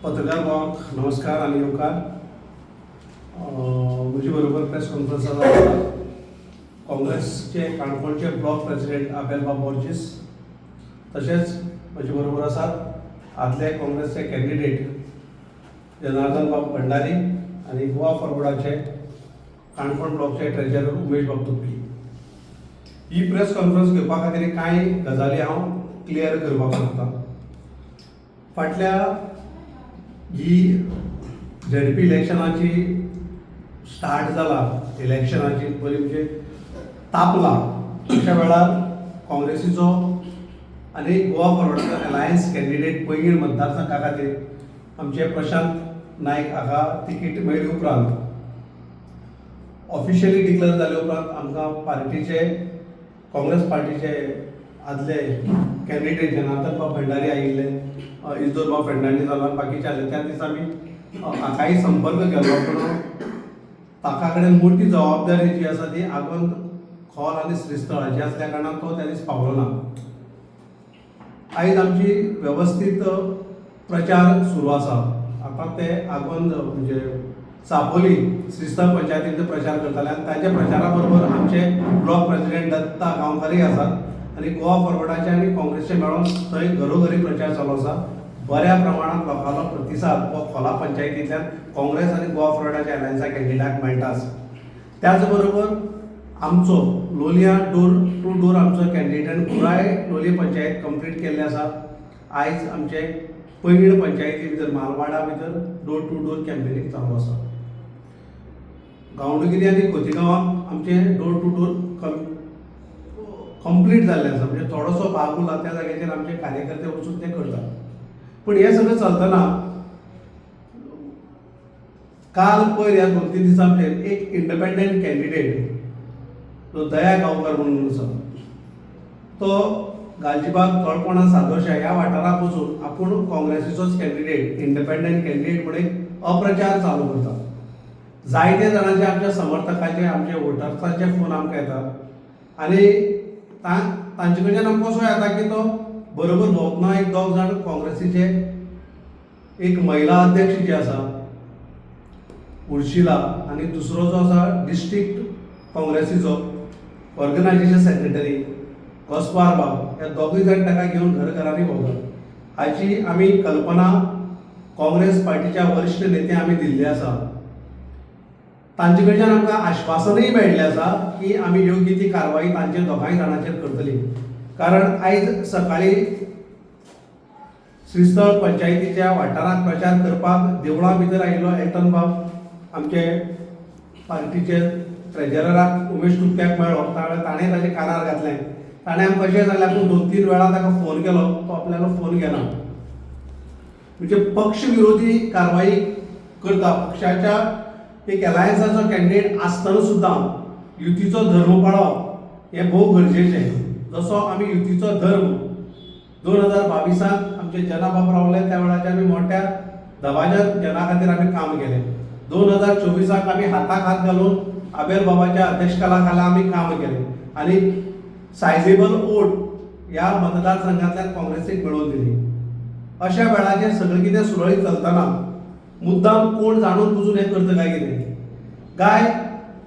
पत्रकार भावांक नमस्कार आनी येवकार. म्हजे बरोबर प्रेस कॉन्फरन्साक आसा काँग्रेसचे काणकोणचे ब्लॉक प्रेसिडेंट आबेलबाब बोर्जीस, तशेंच म्हजे बरोबर आसात आदले काँग्रेसचे कॅन्डिडेट जनार्दन बाब भंडारी आनी गोवा फॉरवर्डाचे काणकोण ब्लॉकचे ट्रेजरर उमेश बाब तुपकी. ही प्रेस कॉन्फरन्स घेवपा खातीर कांय गजाली हांव क्लियर करपाक सोदतां. फाटल्या ही झेडपी इलेक्शनाची स्टार्ट जाला, इलेक्शनाची बरी म्हणजे तापला, अशा वेळार काँग्रेसीचो आनी गोवा फॉरवर्डाचो अलायन्स कॅन्डिडेट पैंगीण मतदारसंघा खातीर आमचे प्रशांत नायक हाका तिकीट मेळ्ळे उपरांत, ऑफिशियली डिक्लेअर जाले उपरांत, आमकां पार्टीचे, काँग्रेस पार्टीचे आदले कॅन्डिडेट जनार्दन बाब भंडारी आयिल्ले, इजदोर बाब फेर्नांडीस जाला, बाकीचे आसले. त्या दिसा आमी हाकाय संपर्क केलो, पूण ताका कडेन मोठी जबाबदारी जी आसा ती आगोंद, खोल आनी श्रीस्थळ हाची आसल्या कारणान तो त्या दीस पावलो ना. आयज आमची वेवस्थीत प्रचार सुरू आसा. आतां ते आगोंद म्हणजे चापोली, श्रीस्थळ पंचायतींत प्रचार करताले आनी ताच्या प्रचारा बरोबर आमचे ब्लॉक प्रेसिडेंट दत्ता गांवकारय आसात आनी गोवा फॉरवर्डाचे आनी काँग्रेसचे मेळोन थंय घरोघरी प्रचार चालू आसा. बऱ्या प्रमाणात लोकांचो प्रतिसाद हो खोला पंचायतींतल्यान काँग्रेस आनी गोवा फॉरवर्डाच्या अलायन्सा कॅन्डिडेटाक मेळटाच. त्याच बरोबर आमचो लोलया डोर टू डोर आमचो कॅन्डिडेटान पुराय लोलये पंचायत कंप्लीट केल्ले आसा. आयज आमचे पैंगीण पंचायती भितर, मालवाडा भितर डोर टू डोर कॅम्पेनींग चालू आसा. गांवडोंगरी आनी खोतीगांवाक आमचे डोर टू डोर कंप्लीट जाल्लें आसा, म्हणजे थोडोसो भाग उरला, त्या जाग्याचेर आमचे कार्यकर्ते वचून ते करतात. पूण हें सगळें चलतना काल पयर ह्या 2-3 दिसां भितर एक इंडिपेंडंट कॅन्डिडेट जो दया गांवकर म्हणून आसा, तो गालजीबाग, तळपणा, सादोशा ह्या वाठाराक वचून आपूण काँग्रेसीचोच कॅन्डिडेट, इंडिपेंडंट कॅन्डिडेट म्हणून एक अप्रचार चालू करता. जायते जाणांचे, आमच्या समर्थकाचे, आमचे वोटर्सांचे फोन आमकां येतात आनी तांचे कडच्यान आमकां असो येता की तो बरोबर भोंवतना एक दोग जाण काँग्रेसीचे, एक महिला अध्यक्ष जी आसा उर्शिला आनी दुसरो जो आसा डिस्ट्रिक्ट काँग्रेसीचो ऑर्गनायझेशन सेक्रेटरी गॉस्पार बाब, ह्या दोगूय जाण ताका घेवन घर घरांनी भोंवतात. हाची आमी कल्पना काँग्रेस पार्टीच्या वरिश्ठ नेत्यांक आमी दिल्ली आसा. तांचे कडच्यान आमकां आश्वासनूय मेळिल्लें आसा की आमी योग्य ती कारवाई तांचे दोगांय जाणांचेर करतली. कारण आयज सकाळी श्रीस्थळ पंचायतीच्या वाठारांत प्रचार करपाक देवळां भितर आयिल्लो एल्टन बाब आमचे पार्टीचे ट्रेजरराक उमेश तुपक्याक मेळ्ळो. त्या वेळार ताणें ताच्या कानार घातलें. ताणें आमकां अशें सांगलें, आपूण 2-3 वेळा ताका फोन केलो, तो आपल्यालो फोन घेना. म्हणजे पक्ष विरोधी कारवाई करता. पक्षाच्या एक अलायन्साचो कॅन्डिडेट आसतना सुद्दां युतीचो धर्म पाळप हें भोव गरजेचें. जसो आमी युतीचो धर्म 2022त आमचे जनाबाब रावले, त्या वेळाचेर आमी मोठ्या दबाज्यात जना खातीर आमी काम केलें. 2024त आमी हाताक हात घालून आबेल बाबाच्या अध्यक्षकाला खाला आमी काम केलें आनी सायजेबल वोट ह्या मतदारसंघांतल्यान काँग्रेसीक मेळोवन दिली. अशा वेळाचेर सगळें कितें सुरळीत चलतना मुद्दाम कोण जाणून बुजून हें करता काय कितें काय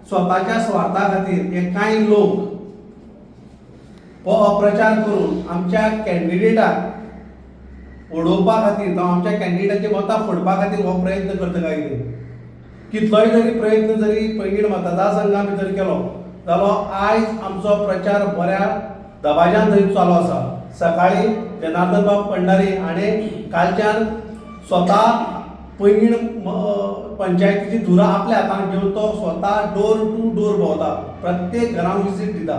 स्वताच्या स्वार्था खातीर हे कांय लोक हो अप्रचार करून आमच्या कॅन्डिडेटाक उडोवपा खातीर जावं आमच्या कॅन्डिडेटाची मतां फोडपा खातीर हो प्रयत्न करता काय कितें. कितलोय जरी प्रयत्न जरी पैंगीण मतदारसंघा भितर केलो जाल्यार आयज आमचो प्रचार बऱ्या दबाज्यान थंय चालू आसा. सकाळी जनार्दन बाब भंडारी हाणें कालच्यान स्वता पैंगीण पंचायतीची धुरा आपल्या हातांत घेवन तो स्वता डोर टू डोर भोंवता, प्रत्येक घरांत विजीट दिता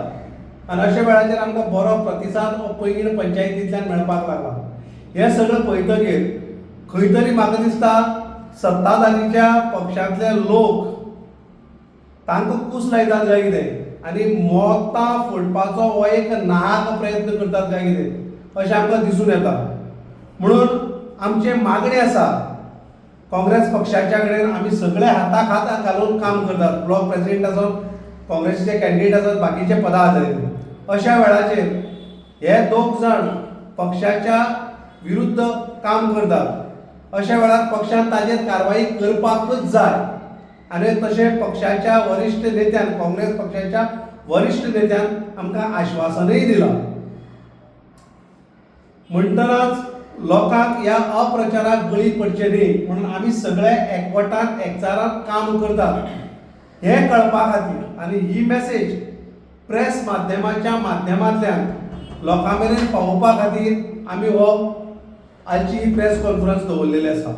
आनी अशा वेळाचेर आमकां बरो प्रतिसाद हो पैंगीण पंचायतींतल्यान मेळपाक लागला. हें सगळें पळयतकीर खंय तरी म्हाका दिसता सत्ताधारीच्या पक्षांतले लोक तांकां कूस लायतात काय कितें आनी मतां फोडपाचो हो एक नाहक प्रयत्न करतात काय कितें अशें आमकां दिसून येता. म्हणून आमचें मागणें आसा काँग्रेस पक्षाच्या कडेन, आमी सगळे हाताक हात घालून काम करतात, ब्लॉक प्रेसिडेंट आसत, काँग्रेसीचे कॅन्डिडेट आसत, बाकीचे पदाधिकारी, अशा वेळाचेर हे दोग जाण पक्षाच्या विरुद्ध काम करतात. अशा वेळार पक्षान ताजेर कारवाई करपाकच जाय आनी तशें पक्षाच्या वरिश्ठ नेत्यान, काँग्रेस पक्षाच्या वरिश्ठ नेत्यान आमकां आश्वासनूय दिलां. म्हणटनाच लोकांक ह्या अप्रचाराक बळी पडचे न्ही म्हणून आमी सगळे एकवटान एकचारान काम करतात हें कळपा खातीर आनी ही मॅसेज प्रेस माध्यमाच्या माध्यमांतल्यान लोकां मेरेन पावोवपा खातीर आमी हो आजची ही प्रेस कॉन्फरन्स दवरलेली आसा.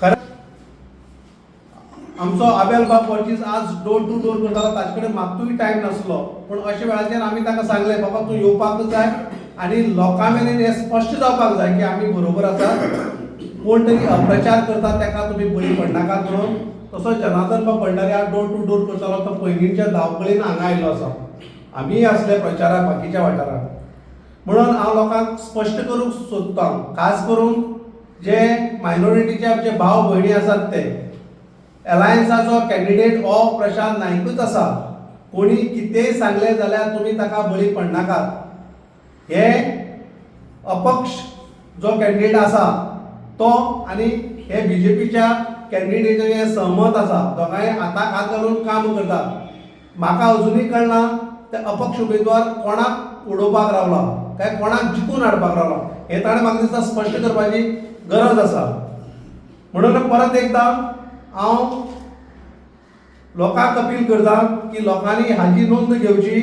खरें आमचो आबेल बाब पोर्चीस आज डोर टू डोर करतालो, ताचे कडेन मात्तूय टायम नासलो, पूण अशा वेळाचेर आमी ताका सांगलें, बाबा तूं येवपाकच जाय आनी लोकां मेरेन हें स्पश्ट जावपाक जाय की आमी बरोबर आसात, कोण तरी अप्रचार करता ताका तुमी बळी पडनाकात म्हणून. तसो जनार्दन बाब भंडारी आज डोर टू डोर करतालो, तो पैंगीणच्या धांवपळीन हांगा आयिल्लो आसा, आमीय आसले प्रचाराक बाकीच्या वाठारांत. म्हणून हांव लोकांक स्पश्ट करूंक सोदतां, खास करून जे मायनॉरिटीचे आमचे भाव भयणी आसात ते एलायन्साचो कॅन्डिडेट हो प्रशांत नायकूच आसा, कोणी कितेंय सांगलें जाल्यार तुमी ताका बळी पडनाकात. हे अपक्ष जो कॅन्डिडेट आसा तो आनी हे बीजेपीच्या कॅन्डिडेटाचे सहमत आसा, दोगांय हाताक हात घालून काम करतात. म्हाका अजुनूय कळना ते अपक्ष उमेदवार कोणाक उडोवपाक रावला काय कोणाक जिखून हाडपाक रावला हें ताणें म्हाका दिसता स्पश्ट करपाची गरज आसा. म्हणून परत एकदां हांव लोकांक अपील करता की लोकांनी हाजी नोंद घेवची.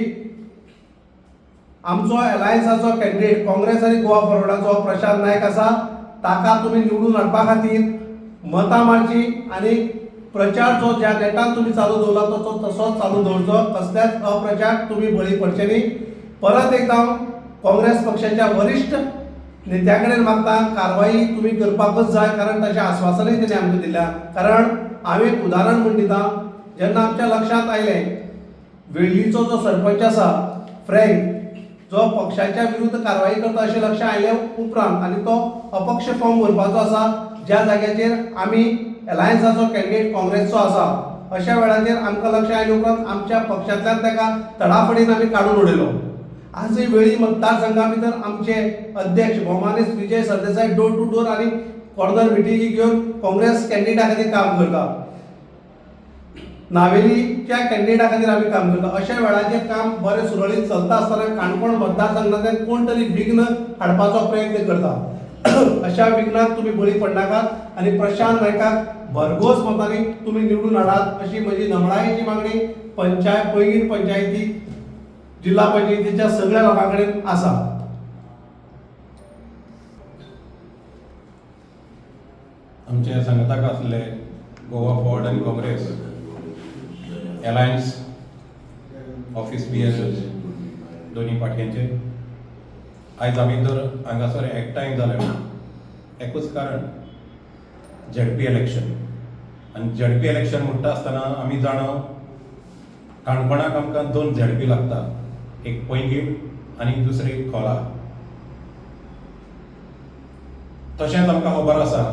आमचो एलायन्साचो कॅन्डिडेट काँग्रेस आनी गोवा फॉरवर्डाचो प्रशांत नायक आसा, ताका तुमी निवडून हाडपा खातीर मतां मारची आनी प्रचार जो ज्या नेटान तुमी चालू दवरला तो तसोच चालू दवरचो, कसल्याच अप्रचाराक तुमी बळी पडचे न्ही. परत एकदां काँग्रेस पक्षाच्या वरिश्ठ नेत्या कडेन मागता, कारवाई तुमी करपाकच जाय, कारण ताचें आस्वासनूय तेणी आमकां दिल्या. कारण हांव एक उदाहरण म्हूण दिता, जेन्ना आमच्या लक्षांत आयलें वेळ्ळीचो जो सरपंच आसा फ्रँक, जो पक्षाच्या विरुद्ध कारवाई करता अशें लक्षांत आयले उपरांत आनी तो अपक्ष फॉर्म भरपाचो आसा ज्या जाग्याचेर आमी एलायन्साचो कॅन्डिडेट काँग्रेसचो आसा, अशा वेळाचेर आमकां लक्षांत आयले उपरांत आमच्या पक्षांतल्यान ताका तडाफडीन आमी काडून उडयलो. आजूय वेळ्ळी मतदारसंघा भितर आमचे अध्यक्ष भोवमानेस्त Vijay Sardesai door to door आनी कॉर्नर मिटिंगी घेवन काँग्रेस कॅन्डिडेटा खातीर काम करता, नावेलीच्या कॅन्डिडेटा खातीर आमी काम करता. अशा वेळाचेर काम बरें सुरळीत चलता आसतना काणकोण मतदारसंघांतल्यान कोण तरी विघ्न हाडपाचो प्रयत्न करता. अशा विघ्नाक तुमी बळी पडनाकात आनी प्रशांत नायकाक भरघोस मतांनी तुमी निवडून हाडात अशी म्हजी नमळायेची मागणी पंचायत पैंगीण पंचायती जिल्हा पंचायतीच्या सगळ्या लोकां कडेन आसा. आमचे सांगाताक आसले गोवा फॉरवर्ड आनी काँग्रेस एलायन्स ऑफीस बी एस दोनी पार्टयांचे आयज आमी जर हांगासर एकठांय जाले एकूच कारण, झेडपी इलेक्शन. आनी झेडपी इलेक्शन म्हणटा आसतना आमी जाणा काणकोणाक आमकां दोन झेडपी लागता, एक पैंगीण आनी दुसरी खोला. तशेंच आमकां खबर आसा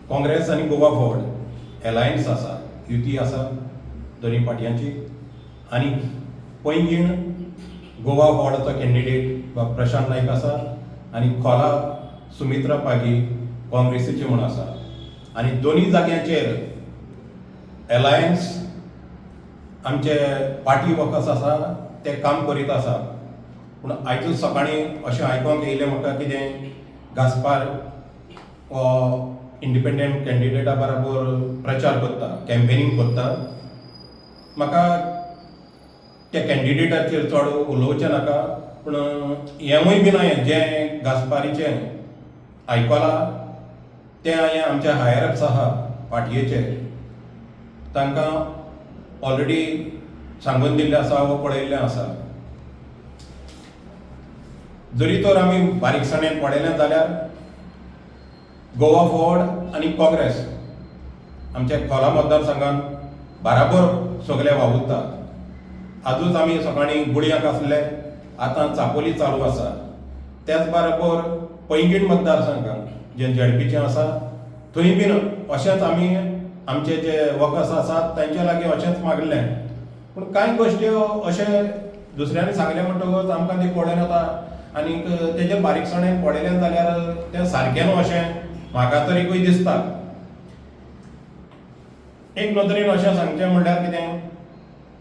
काँग्रेस आनी गोवा फॉरवर्ड एलायन्स आसा, युती आसा दोनी पार्टयांची आनी पैंगीण गोवा फॉरवर्डाचो कॅन्डिडेट बाब प्रशांत नायक आसा आनी खोला सुमित्रा पागी काँग्रेसीचे म्हूण आसा. आनी दोनी जाग्यांचेर एलायन्स आमचे पार्टी वर्कर्स आसा ते काम करीत आसा. पूण आयजूच सकाळीं अशें आयकोंक येयलें म्हाका कितें गास्पार हो इंडिपेंडंट कॅन्डिडेटा बराबर प्रचार करता, कॅम्पेनींग करता. म्हाका त्या कॅन्डिडेटाचेर चड उलोवचें नाका, पूण हेंवूय बीन हांवें जें गास्पारीचें आयकलां तें हांवें आमच्या हायर अप्स आहा पार्टयेचे तांकां ऑलरेडी सांगून दिल्लें आसा वो पळयल्लें आसा. जरी तर आमी बारीकसाणेन पळयलें जाल्यार गोवा फॉरवर्ड आनी काँग्रेस आमच्या खोला मतदारसंघान बाराबर सगळे वावुरतात. आजूच आमी सकाळीं गुळयांक आसले, आतां चापोली चालू आसा. त्याच बराबर पैंगीण मतदारसंघान जें झेडपीचें आसा थंय बीन अशेंच आमी आमचे जे वर्कर्स आसात तांचे लागीं अशेंच मागलें. पूण कांय गोश्टी अशें दुसऱ्यांनी सांगलें म्हणटकच आमकां तें कळोन येता. आनीक तेजेर बारीकसाणेन पळयलें जाल्यार तें सारकें न्हू अशें म्हाका तरीकूय दिसता. एक नदरेन अशें सांगचें म्हणल्यार कितें,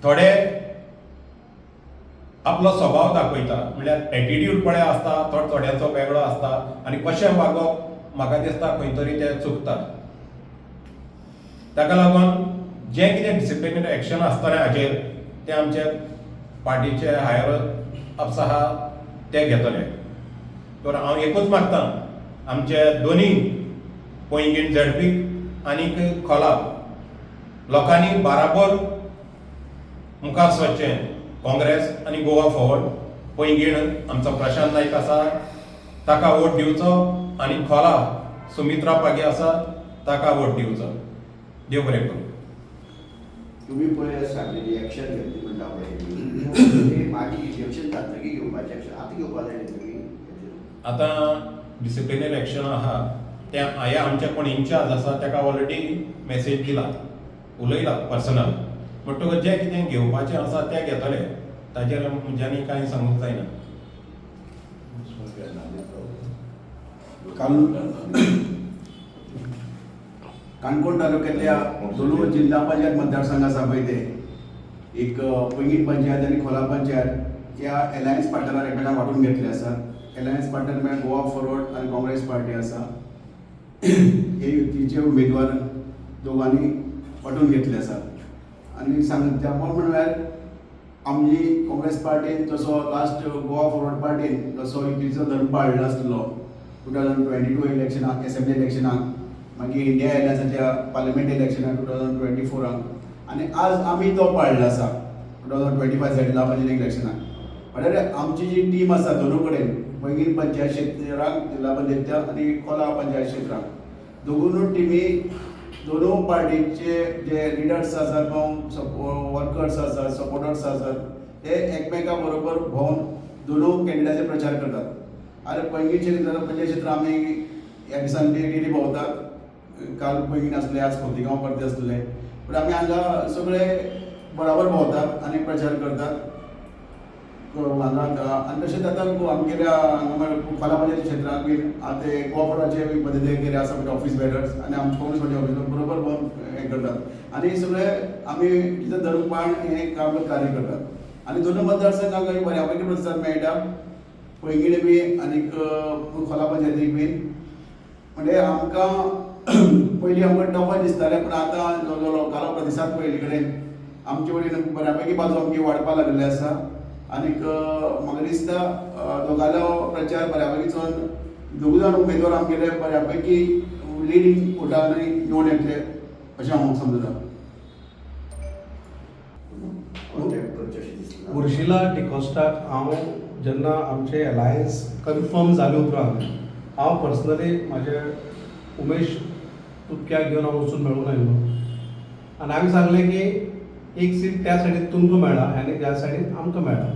थोडे आपलो स्वभाव दाखयता, म्हणल्यार एटिट्यूड पळय आसता तो थोड्यांचो वेगळो आसता आनी कशें वागप म्हाका दिसता खंय तरी ते चुकता. ताका लागून जें कितें डिसिप्लिनरी एक्शन आसतलें हाचेर तें आमचे पार्टीचे हायर अप्स आहा ते घेतले. तर हांव एकूच मागता आमचे दोनी पैंगीण झेडपी आनीक खोला लोकांनी बाराबर मुखार सरचें, काँग्रेस आनी गोवा फॉरवर्ड. पैंगीण आमचो प्रशांत नायक आसा ताका वोट दिवचो आनी खोला सुमित्रा पागी आसा ताका वोट दिवचो. देव बरें करूं. तुम्ही पळय सांगलेली एक्शन घेतली म्हणटा पळय, ते मागीर इलेक्शन जातकीर घेवपाचें एक्शन आतां घेवपा जाय न्ही तुमी? आतां डिसिप्लिनरी एक्शन आहा तें हांवें आमचे कोण इन्चार्ज आसा ताका ऑलरेडी मॅसेज दिला, उलयला पर्सनल. म्हणटकूच जें कितें घेवपाचें आसा तें घेतले, ताजेर म्हज्यांनी कांय सांगूंक जायना. काल काणकोण तालुक्यातल्या दोनूय जिल्हा पंचायत मतदारसंघ आसा पळय ते एक पैंगीण पंचायत आनी खोला पंचायत ह्या एलायन्स पार्टनरान एकमेकांक वांटून घेतले आसा. एलायन्स पार्टनर म्हळ्यार गोवा फॉरवर्ड आनी काँग्रेस पार्टी आसा. हे युतीचे उमेदवार दोगांनी वांटून घेतले आसा. आनी सांगच्या म्हणल्यार आमची काँग्रेस पार्टीन जसो लास्ट गोवा फॉरवर्ड पार्टीन जसो युतीचो धर्म पाळिल्लो आसलो 2022 इलेक्शनाक, एसेंब्ली इलेक्शनाक, मागीर इंडिया एलायन्साच्या पार्लमेंट इलेक्शनाक 2024 आनी आज आमी तो पाळिल्लो आसा 2025 जिल्हा पंचायत इलेक्शनाक. म्हणल्यार आमची जी टीम आसा दोनू कडेन, पैंगीण पंचायत क्षेत्राक जिल्हा पंचायत आनी कोला पंचायत क्षेत्राक, दोगूनू टिमी दोनू पार्टीचे जे लिडर्स आसात किंवा वर्कर्स आसात, सपोर्टर्स आसात, ते एकमेका बरोबर भोंवन दोनू कॅन्डिडेटाचे प्रचार करतात. आनी पैंगीण क्षेत्र पंचायत क्षेत्र आमी ह्या दिसांनी डेली भोंवतात. काल पैंगीण आसले, आज खोतिगांव परते आसले, पूण आमी हांगा सगळे बराबर भोंवतात आनी प्रचार करतात हांगा. आनी तशेंच आतां आमगेल्या हांगा खोला पंचायत क्षेत्रांत बीन आतां ते गोवा फॉरवर्डाचे पदाधिकारी आसा म्हणजे ऑफीस बेरर्स आनी आमचे काँग्रेस पार्टी ऑफिस बरोबर भोंवन हें करतात आनी सगळे आमी तिचो धर्म पाळून हें काम कार्य करतात. आनी दोनूय मतदारसंघाक बऱ्या पैकी प्रतिसाद मेळटा, पैंगीण बी आनीक खोला पंचायतीक बीन. म्हणजे आमकां पयलीं आमकां टफय दिसतालें, पूण आतां जो जो लोकांलो प्रतिसाद पळयल्ले कडेन आमचे वटेन बऱ्या पैकी बाजू आमची वाडपाक लागिल्ली आसा. आनीक म्हाका दिसता दोगांलो प्रचार बऱ्या पैकी चलोन दोगूय जाण उमेदवार आमगेले बऱ्या पैकी लिडींग वोटांनी निवडून येतले अशें हांव समजता. कॉन्टॅक्ट करचें अशें दिसलें? उर्शिला डिकॉस्टाक हांव जेन्ना आमचे एलायन्स कन्फर्म जाले उपरांत हांव पर्सनली म्हाजे उमेश तुपक्याक घेवन हांव वचून मेळून आयलो आनी हांवें सांगलें की एक सीट त्या सायडीन तुमकां मेळ्ळा आनी ह्या सायडीन आमकां मेळ्ळा.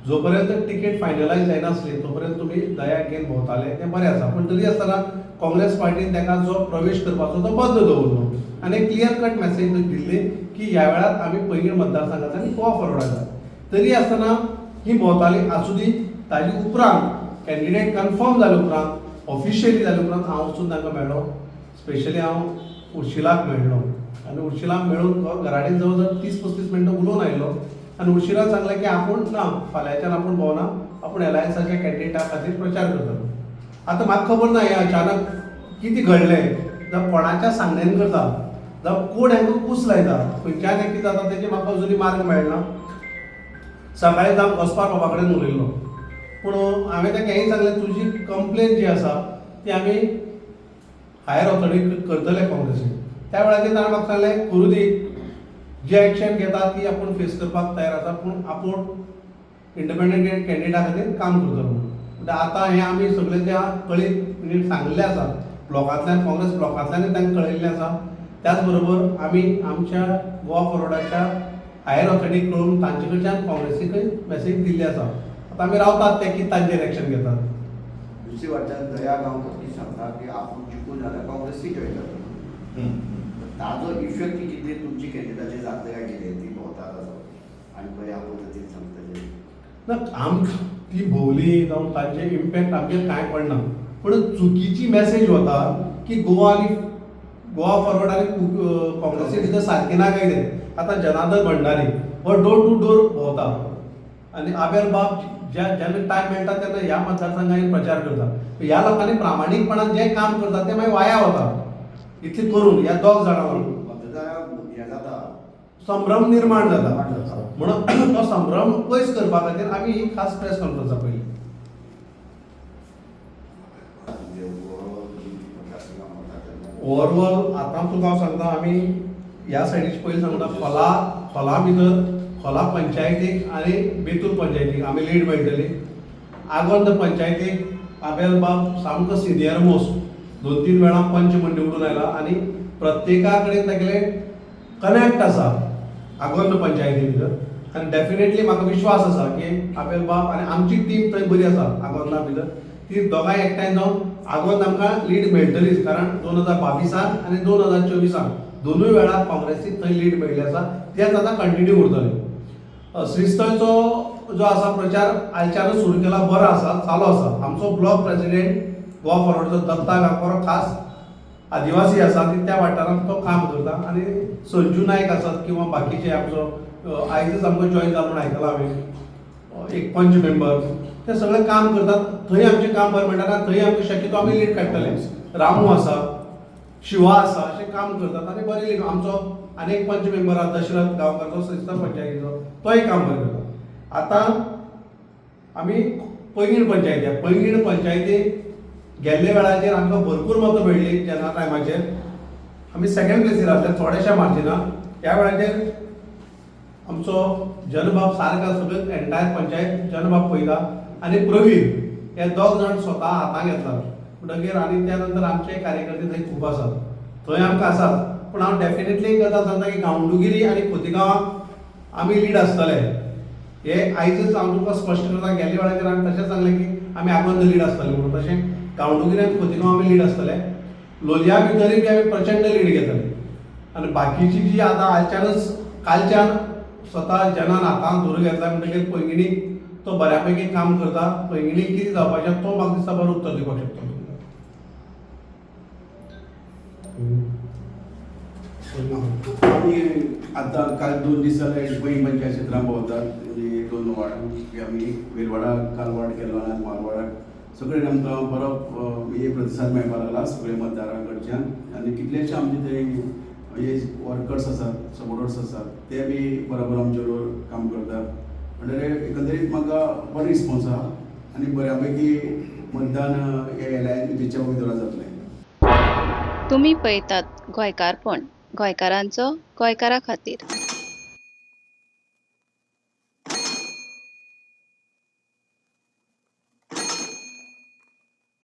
जो पर्यंत तिकेट फायनलायज जायनासली तो पर्यंत तुमी दया घेवन भोंवताले तें बरें आसा, पूण तरी आसतना काँग्रेस पार्टीन ताका जो प्रवेश करपाचो तो बंद दवरलो आनी एक क्लियर कट मॅसेज दिल्ली की ह्या वेळार आमी पैंगीण मतदारसंघांत आनी गोवा फॉरवर्डाक. तरी आसतना ही भोंवताली आसूं दी, ताजे उपरांत कॅन्डिडेट कन्फर्म जाले उपरांत, ऑफिशियली जाले उपरांत हांव वचून तांकां मेळ्ळो. स्पेशली हांव उर्शिलाक मेळ्ळो आनी उर्शिलाक मेळून घरा कडेन जवळ जवळ 30-35 मिनटां उलोवन आयलो आनी उर्शिलान सांगलें की आपूण ना, फाल्यांच्यान आपूण भोंवना, आपूण एलायन्साच्या कॅन्डिडेटा खातीर प्रचार करतलो. आतां म्हाका खबर ना हें अचानक कितें घडलें, जावं कोणाच्या सांगण्यान करता, जावं कोण हांकां कूस लायता, खंयच्यान हें कितें जाता तेजें म्हाका अजुनूय मार्ग मेळना. सकाळी जावन गोस्पार बाबा कडेन उलयल्लो, पूण हांवें ताका हेंय सांगलें, तुजी कंप्लेन जी आसा ती आमी हायर ऑथॉरिटी करतले काँग्रेसीन. त्या वेळाचेर ताणें म्हाका सांगलें, करूं दी, जे एक्शन घेता ती आपूण फेस करपाक तयार आसा, पूण आपूण इंडिपेंडंट कॅन्डिडेटा खातीर काम करतलो म्हणून. म्हणटा आतां हें आमी सगळें त्या कळीत म्हणजे सांगिल्लें आसा ब्लॉकांतल्यान, काँग्रेस ब्लॉकांतल्यानूय तांकां कळयल्लें आसा. त्याच बरोबर आमी आमच्या गोवा फॉरवर्डाच्या हायर ऑथॉरिटीक कळोवन तांचे कडच्यान काँग्रेसीकय मॅसेज दिल्ली आसा. आतां आमी रावतात ते कितें तांचेर एक्शन घेतात. दुसरी वाटेन दया गांवकर ती सांगता की आपूण जिखून जाल्यार काँग्रेसी जॉयन जातलो. ताजो इफेक्ट कितले तुमची कॅन्डिडेटाचेर जातले काय कितें, ती भोंवता ताजो आनी पळय ह्या पद्दतीन सांगता. ना, आम ती भोवली जावं तांचे इम्पॅक्ट आमचेर कांय पडना. पूण चुकीची मॅसेज वता की गोवा आनी गोवा फॉरवर्ड आनी काँग्रेसी भितर सारकें ना काय कितें. आतां जनार्दन भंडारी हो डोर टू डोर भोंवता आनी आबेल बाब ज्या जेन्ना टायम मेळटा तेन्ना ह्या मतदारसंघांनी प्रचार करता. ह्या लोकांनी प्रामाणीकपणान जें काम करता तें मागीर वाया वता. इतलें करून ह्या दोग जाणां लागून मतदारांक हें जाता, संभ्रम निर्माण जाता. निर्माण जाता. म्हणून तो संभ्रम पयस करपा खातीर आमी ही खास प्रेस कॉन्फरन्स आपयली. म्हणजे ओवरऑल जी मतदारसंघां वता तेन्ना ओवरऑल आतां तुका हांव सांगता, आमी ह्या सायडीची पयलीं सांगता, खोला खोला भितर खोला पंचायतीक आनी बेतूल पंचायतीक आमी लीड मेळटली. आगोंद पंचायतीक आबेल बाब सामको सिनियर मोस्ट, 2-3 वेळा पंच म्हण निवडून आयला आनी प्रत्येका कडेन तागेले कनेक्ट आसा आगोंद पंचायती भितर. आनी डेफिनेटली म्हाका विश्वास आसा की आबेल बाब आनी आमची टीम थंय बरी आसा आगोंदा भितर, ती दोगांय एकठांय जावन आगोंद आमकां लीड मेळटलीच. कारण 2022 आनी 2024 दोनूय वेळार काँग्रेसीक थंय लीड मेळिल्ली आसा, तेच आतां कंटिन्यू उरतले. श्रीस्थळचो जो आसा प्रचार आयच्यानूच सुरू केला, बरो आसा, चालू आसा. आमचो ब्लॉक प्रेसिडेंट गोवा फॉरवर्डचो दत्ता गांवकर खास आदिवासी आसा आनी त्या वाठारांत तो काम करता. आनी संजू नायक आसात किंवा बाकीचे आमचो आयजच आमकां जॉयन जालो म्हूण आयकलां हांवें, एक पंच मेंबर, ते सगळे काम करतात. थंय आमचें काम बरें म्हणटा, थंय आमकां शक्यतो आमी लीड काडटले. रामू आसा, शिवा आसा, अशें काम करतात आनी बरें लीड. आमचो आनी एक पंच मेंबर आसा दशरथ गांवकर, जो श्रीस्थळ पंचायतीचो, तोय काम बरें करता. आतां आमी पैंगीण पंचायती आहा. पैंगीण पंचायतीक गेल्ले वेळाचेर आमकां भरपूर मतां मेळ्ळी. जेन्ना टायमाचेर आमी सेकंड प्लेसीर आसले थोडेशा मार्जिनान. ह्या वेळाचेर आमचो जनबाब सारको सगळें एंटायर पंचायत जनबाब पळयता आनी प्रवीण हे दोग जाण स्वता हातांत घेतला म्हणटगीर. आनी त्या नंतर आमचे कार्यकर्ते थंय खूब आसात, थंय आमकां आसात. पूण हांव डेफिनेटली एक गजाल सांगता की गांवडोंगरी आनी खोतिगांवाक आमी लीड आसतले हे आयजच हांव तुमकां स्पश्ट करता. गेल्ल्या वेळाचेर आमी तशेंच सांगलें की आमी आगोंद लीड आसतले म्हणून, तशें गांवडोंगरी आनी खोतिगांव आमी लीड आसतले. लोलया भितरूय बी आमी प्रचंड लीड घेतले. आनी बाकीची जी आतां आयच्यानच कालच्यान स्वता जनान हातान धरून घेतला म्हणटकीर पैंगिणीक तो बऱ्या पैकी काम करता. पैंगिणीक कितें जावपाचें तो म्हाका दिसता बरो उत्तर दिवपाक शकता. आमी आतां काल 2 दीस जाले पैंगीण पंचायत क्षेत्रांत भोंवतात. म्हणजे 2 वार्ड आमी, वेलवाडा काल वार्ड केलो आनी मारवाडाक सगळे आमकां बरो हे प्रतिसाद मेळपाक लागला सगळे मतदारां कडच्यान. आनी कितलेशे आमचे थंय हे वर्कर्स आसात, सपोर्टर्स आसात, ते बी बरोबर आमचे बरोबर काम करतात. म्हणटकीर एकंदरीत म्हाका बरो रिस्पोन्स आहा आनी बऱ्या पैकी मतदान हे एलायन्स युतीच्या उमेदवाराक जातलें. तुमी पळयतात गोंयकारपण, गोंयकारांचो गोंयकारा खातीर.